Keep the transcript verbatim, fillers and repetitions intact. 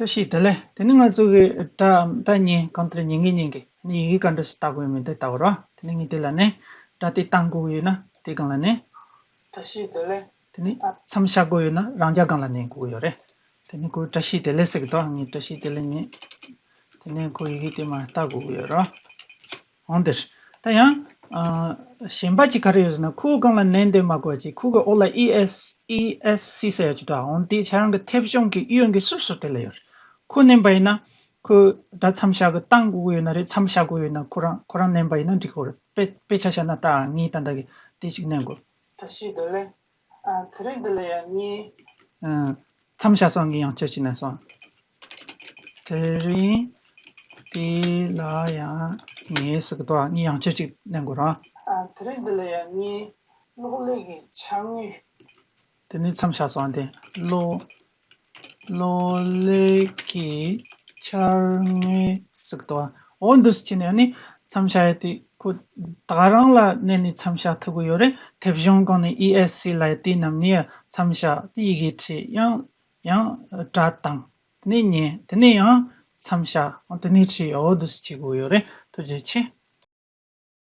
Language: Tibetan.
བཀྲ་ཤིས་བདེ་ལེགས། དེ་ནི་ང་ཚོ་གི་སྒྲ་སྒྲ་ཉན་གང་ལྟར་ཉན་གི་ཉན་གི་ནི་ཡི་གེ་ག་འདྲ་ཞིག་ལྟ་དགོས་ཡོད་མེད་དེ་ལྟ་དགོས་ར། དེ་ནི་ངས་དེ་ལ་ནི་སྒྲ་དེ་བཏང་དགོས་ཡོད་ན་དེ་སྒང་ལ་ནི། བཀྲ་ཤིས་བདེ་ལེགས། དེ་ནི་ཨ། མཚམས་བཞག་དགོས་ཡོད་ན་རང་རྒྱ་སྒང་ལ་ཉན་དགོས་ཡོད་རེད། དེ་ནི་ཁོས་བཀྲ་ཤིས་བདེ་ལེགས་ཟེར་གི་འདུག་ངས་བཀྲ་ཤིས་བདེ་ལེགས་ཉན། དེ་ནི་ཁོ་ཡི་གེ་དེ་མར་ལྟ་དགོས་ཀྱི་ཡོད་ར། འོང་དེར། ད་ཡང་། ཨ། གཞན་པ་ཅིག་ག་རེ་ཡོད་ཟེར་ན་ཁོའི་སྒང་ལ་ནན་ཏེ་མ་དགོས་ཅིག་ཁོ་གི་འོག་ལ་ཨི་ཨེས་ཨི་ཨེས་སི་ཟེར་ཡ་ཅིག་འདུག་འོང་དེ་ཁྱེད་རང་གི་མཐེབ་གཞོང་གི་གཡོན་གི་ཟུར་ཟུར་དེ་ལ་ཡོད་རེད། ཁོ་ནན་པ་ཡིན་ན། ཁོ་ད་མཚམས་བཞག་གི་བཏང་དགོས་ཀྱི་ཡོད་ན་རེད། མཚམས་བཞག་དགོས་ཡོད་ན་ཁོ་རང་ཁོ་རང་ནན་པ་ཡིན་ན་འགྲིག་གི་རེད། དཔེ་དཔེ་ཆ་བཞག་ན་ད་ངས་ད་ལྟ་གི་དེ་ཅིག་ནན་དགོས། བཀྲ་ཤིས་བདེ་ལེགས། ཨ། དེ་རིང་འདི་ལ་ཡང་ཉན། ཨ། མཚམས་བཞག་སོང་། ངས་ཡང་བསྐྱར་ཅིག་ནན་སོང་། དེ་རིང་འདི་ལ་ཡང་ཉན་ཟེར་གི་འདུག་ངས་ཡང་བསྐྱར་ཅིག་ནན་དགོས་ར། ཨ། དེ་རིང་འདི་ལ་ཡང་ཉན། གློག་ཀླད་ཀྱི་འཆར་ངོས། དེ་ནི་མཚམས་བཞག་སོང་། དེ་གློག་གློག་ཀླད་ཀྱི་འཆར་ངོས་ཟེར་གི་འདུག་འོ་འདུག་སེ་བྱས་ནས་ནི་མཚམས་བཞག་ཡ་དེ་ཁོ་ད་ག་རང་ལ་ནན་ནས་མཚམས་བཞག་ཐུབ་ཀྱི་ཡོད་རེད། མཐེབ་གཞོང་སྒང་ནས་ཨི་ཨེས་སི་ལབ་ཡ་དེ་རྣམས་ནི་མཚམས་བཞག་དེ་ཡི་གེ་བྲིས། ཡང་ཡང་སྒྲ་བཏང་། དེ་ནས་ཉན། དེ་ནས་ཡང་མཚམས་བཞག་དེ་ནས་བྲིས། འོ་འདུག་སེ་བྱེད་དགོས་ཡོད་རེད། ཐུགས་རྗེ་ཆེ།